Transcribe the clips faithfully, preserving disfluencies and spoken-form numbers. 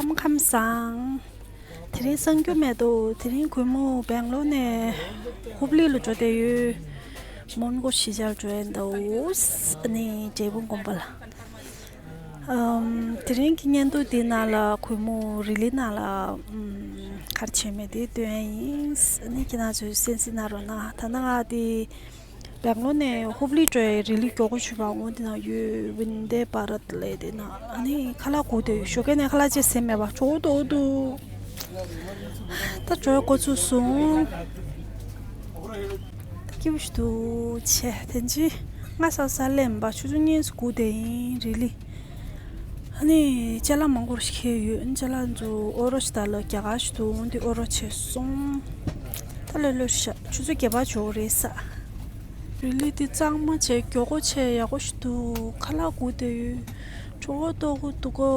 ཁམས་ཁམས་བཟང་། དེ་རིང་སང་རྒྱུ་མེད་དོ། དེ་རིང་གུས་མོ་སྦེང་ལོར་ནས་ཧུབ་ལི་ལ་འགྲོ་བསྡད་ཡོད། མོན་གྷོ་གཞིས་ཆགས་འགྲོ་ཡ་འདུག་ཨ་ནི་འབྲས་སྤུངས་དགོན་པ་ལ། ཨམ། དེ་རིང་གི་བརྙན་ཐུང་འདི་ནང་ལ་གུས་མོ་རི་ལི་ནང་ལ་ཨམ། ག་རེ་བྱས་མེད་དེ་སྟོན་ཡ་ཡིན། ཨ་ནི་ཁྱེད་རང་ཚོས་གསན་གཟིགས་གནང་རོགས་གནང་། ད་ནང་ང་དེ་སྦེང་ལོར་ནས་ཧུབ་ལི་འགྲོ་ཡའི་རི་ལི་མགྱོགས་པོ་ཞིག་འོང་དེ་ན་ཡོད། ཝིན་དེ་བྷ་རཏ་ལབ་དེ་ན། ཨ་ནི་ཁ་ལག་སྒུག་བསྡད་ཡོད། ཞོགས་ཀས་ནས་ཁ་ལག་ཅིག་ཟས་མེད་པ་ཇོ་བོ་ཏོག་ཏུ། ད་འགྲོ་ཡ་འགོ་ཚུགས་སོང་། ད་སྐྱིད་པོ་ཞིག་འདུག་བྱས། དེ་ཅི་ང་ས་ས་ལེན་པ་ཆུ་ཚོད་གཉིས་སུ་སྒུག་བསྡད་ཡིན་རི་ལི། ཨ་ནི་ཅ་ལག་མང་པོ་ཞིག་འཁྱེར་ཡོད། ཅ་ལག་ཚོ་ཨོ་རོ་ཞིག་ད་ལ་རྒྱ་གར་ཞིག་འདུག་འོང་དེ་ཨོ་རོ་བྱས་སོང་། ད་ལོས་ལོས་ཤག་ཆུ་ཚོད་བརྒྱད་པ་འགྲོ་གི་རེད་ས། རི་ལི་དེ་གཙང་མ་བྱས་མགྱོགས་པོ་བྱས་ཡག་པོ་ཞིག་འདུག་ཁ་ལག་སྒུག་བསྡད་ཡོད། ཇོ་བོ་ཏོག་ཏུ་གོ།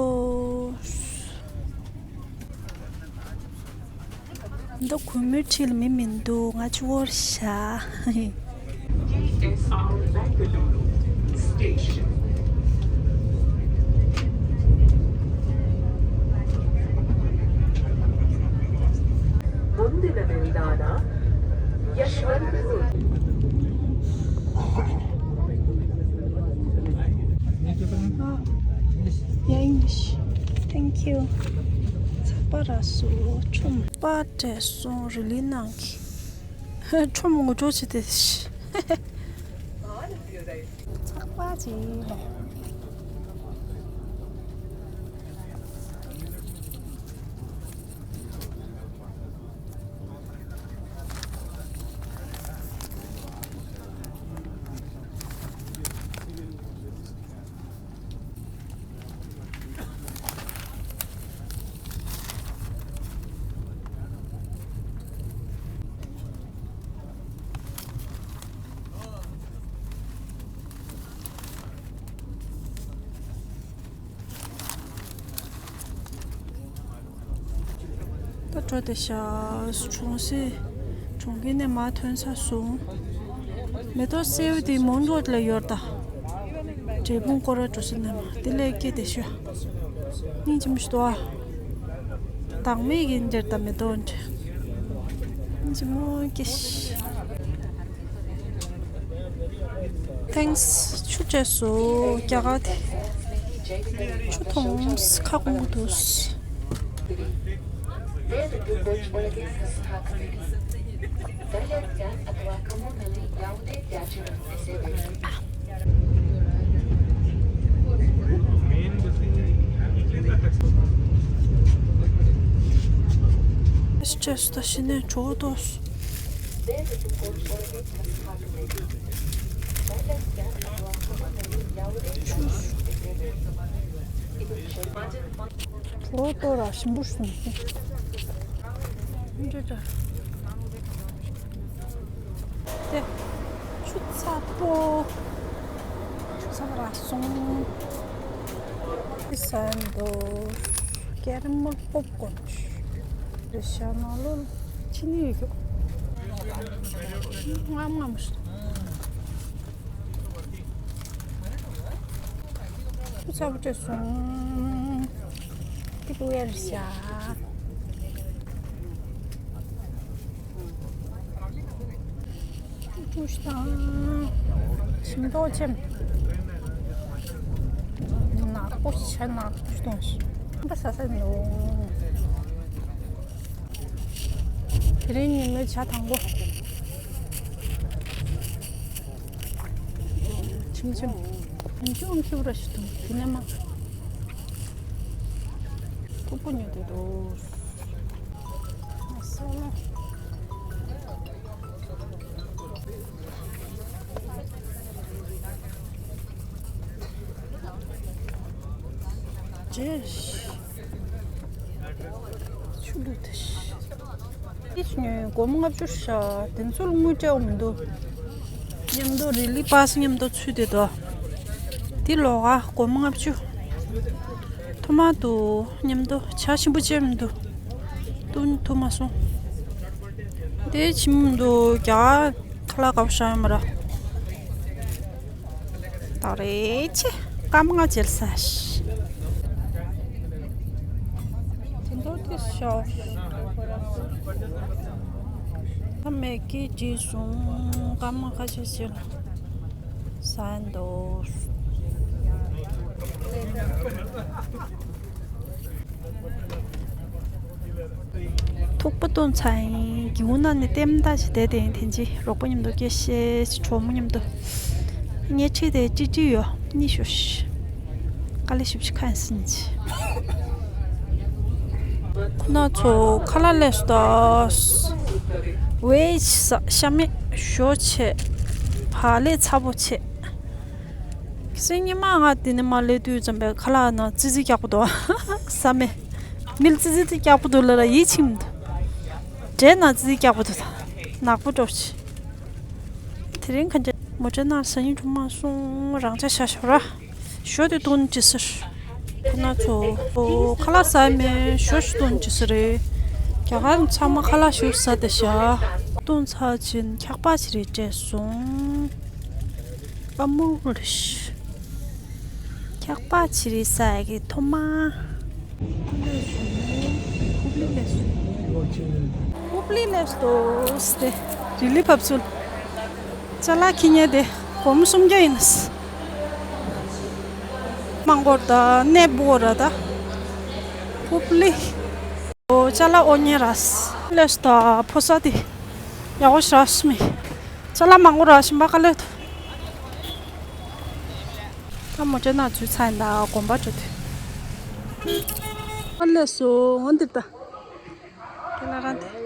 འདི་གུས་མོའི་འཁྲིས་ལ་མི་མི་འདུག་ང་ཅིག་པོ་བཞག T S R Bengaluru station. ಮುಂದಿನ ನಿಲ್ದಾಣ Yeshwanthpur. Yeah, English. Thank you. ཚགས་པར་རག་སོང་། ཁྲོམ་པ་བྲེས་སོང་། རི་ལི་ནང་གི་ཁྲོམ་ངོ་སྤྲོད་བྱེད་དེ། ཚགས་པར་བྱེད། ད་འགྲོ་དེ་ཤག་གྲོང་གསེབ་གྲོང་ཁྱེར་ནས་མར་ཐོན་ཚར་སོང་། མེ་ཏོག་སེར་པོ་དེ་མོན་གྷོ་ལ་ཡོད་ད། འབྲས་སྤུངས་སྐོར་ར་འགྲོ་ས་ནས་མར་དེ་ལས་སྐྱེ་དེ་ཤག་སྙིང་རྗེ་མོ་ཞིག་འདུག་ཨ། བདག་མེད་ཀྱི་འདིར་ད་མེ་ཏོག་འདྲ། སྙིང་རྗེ་མོ་སྐྱེ་ཤག Thanks། ཆུ་བྲེས་སོང་རྒྱ་གར་དེ། ཆུ་འཐུང་ཁ་སྐོམ་གྱི་འདུག Сейчас тишина чего-то. ལོ་ཏོ་ར་ཞིམ་པོ་བྱུང་སོང་། འདི་འདྲ། དེ་ཆུ་ཚ་པོ། ཆུ་ཚ་ར་སོང་། ཨི་སན་དོ། ཀེ་ར་མེལ་པོབ་ཀོན། རེ་ཤ་ན་ལོ་ཅི་ནི་ཡོད། ངམ་ངམ། ཆུ་ཚ་པོ་སྤྲད་སོང་། ཏི་ཀུ་ཝེར་ཤ། ཀྲུ་ཤ་དང་། ཞིམ་ཏོག་ཅན། ནག་པོ་ཤ་ནག་པོ་གཏོང་ཤི། ཧམ་པ་ཟ་ས་མི་འདུག་དེ་རིང་ཉིན་མོའི་ཇ་དང་པོ། ཆིམ་ཆིམ། ཡང་ཅུང་ཁྱིའུ་ར་ཞིག་འདུག་དེ་ནས་མ། ཐུག་པོ་ཉོ་དེ་འདུག་མ་སོ་ལ། ཇེ། ཆུ་ལུད་དེ། ཨིས་ཉོས་སྒོར་མོ་ལྔ་བཅུ་ཤ། དེ་ཚོ་ལ་དངུལ་སྤྲད་འོང་མི་འདུག་མཉམ་དུ་རི་ལི་པཱ་སི་མཉམ་དུ་ཚུད་དེ་དོ། དེ་ལོག་ག་སྒོར་མོ་ལྔ་བཅུ། ཐོག་མ་དུ་མཉམ་དུ་ཇ་ཞིམ་པོ་བཅད་མི་འདུག་ཏུན་ཐུབ་མ་སོང་། དེ་ཕྱིན་མི་འདུག་རྒྱ་གར་ཁ་ལག་དགའ་པོ་ཞིག་ཡོད་མ་རེད། ད་རེད་ཆེ། སྐར་མ་ལྔ་བྱེད་ས་ཤི། ཏོ་ཏི་ཤོ། ད་མེ་གི་ཅི་སོང་། སྐར་མ་ཁ་ཤས་ཤིག་ཟ་འདུག། ཐུག་པ་བཏུང་ཚར་ཡིན། སྒེའུ་ཁུང་ནང་ནས་ལྟད་མོ་ལྟ་བྱས་བསྡད་དེ་ཡིན། དེ་རྗེས་རོགས་པ་མཉམ་དུ་སྐད་བཤད། གྲོགས་མོ་མཉམ་དུ། ངའི་ཁྲིད་དེ་ཅི་ཅི་ཡོད་གཉིད་ཤོར་ཤི། དཀའ་ལས་ཞེ་པོ་ཅིག་ཁ་ཡིན་སྲིད་ཅི། ཁོ་ན་ཚོ་ཁ་ལག་ལས་སུ་དོ། ཝེ་ཤ་མེད་ཞོ་ཆེ། བག་ལེབ་ཚ་པོ་ཆེ། ཁྱེད་སེང་ཉི་མ་ང་དེ་ནས་མ་སླེབས་དུས་ཙམ་པའི་ཁ་ལག་ནང་ཙི་ཙི་སྐྱག་པོ་འདུག་ཟ་མེད། མིལ་ཙི་ཙི་དེ་སྐྱག་པོ་འདུག་ལ་ལ་ཡིད་ཆེས་མི་འདུག། འབྲས་ནང་ཙི་ཙི་སྐྱག་པོ་འདུག་ད། ནག་པོ་འགྲོ་ཆེ། དེ་རིང་ག་འདྲ། མོ་ཊའི་ནང་ཟ་སྙིང་བྲོ་མ་སོང་། རང་ཅག་ཤ་ཤོར་ར། ཞོ་དེ་བཏུང་ཅི་ཟེར། ཁོ་ན་ཚོ། ཨོ། ཁ་ལག་ཟ་མེད་ཞོ་ཞིག་བཏུང་ཅི་ཟེར་རེད། རྒྱ་གར་ཚང་མ་ཁ་ལག་ཞོ་ཟ་དེ་ཤ། བཏུང་ཚར་ཕྱིན་འཁྱག་པ་ཞིག་རེ་སྤྲད་སོང་། ཨ་མོ་རེ་ཤི། འཁྱག་པ་ཞིག་རེ་ཟ་ཡ་གི་ཐོག་མ། ཧུབ་ལི་ལས་སུ། ཧུབ་ལི་ལས་སུ་དོ་སྟེ། རི་ལི་བབས་ཚུལ། ཅ་ལག་ཁྱི་ཉལ་དེ་སྒོར་མོ་སུམ་བརྒྱ་ཡིན། མང་གོར་ད་གནས་བོ་ར་ད། ཧུབ་ལི། ཨོ་ཅ་ལག་ཨོ་ཉེ་ར། ལས་ད་ཕོ་ས་དེ། ཡག་པོ་ཞེ་དྲག་མི། ཅ་ལག་མང་གོ་ར་ཤིམ་པ་ཀ་ལེ་ཐུ། ད་མོ་ཊའི་ནང་ཚུད་ཚར་ཡིན་ད་དགོན་པ་འགྲོ་དུས། ཨ་ལས་སོ་ང་འདིར་ད། ཁྱེད་ལ་རང་དེ།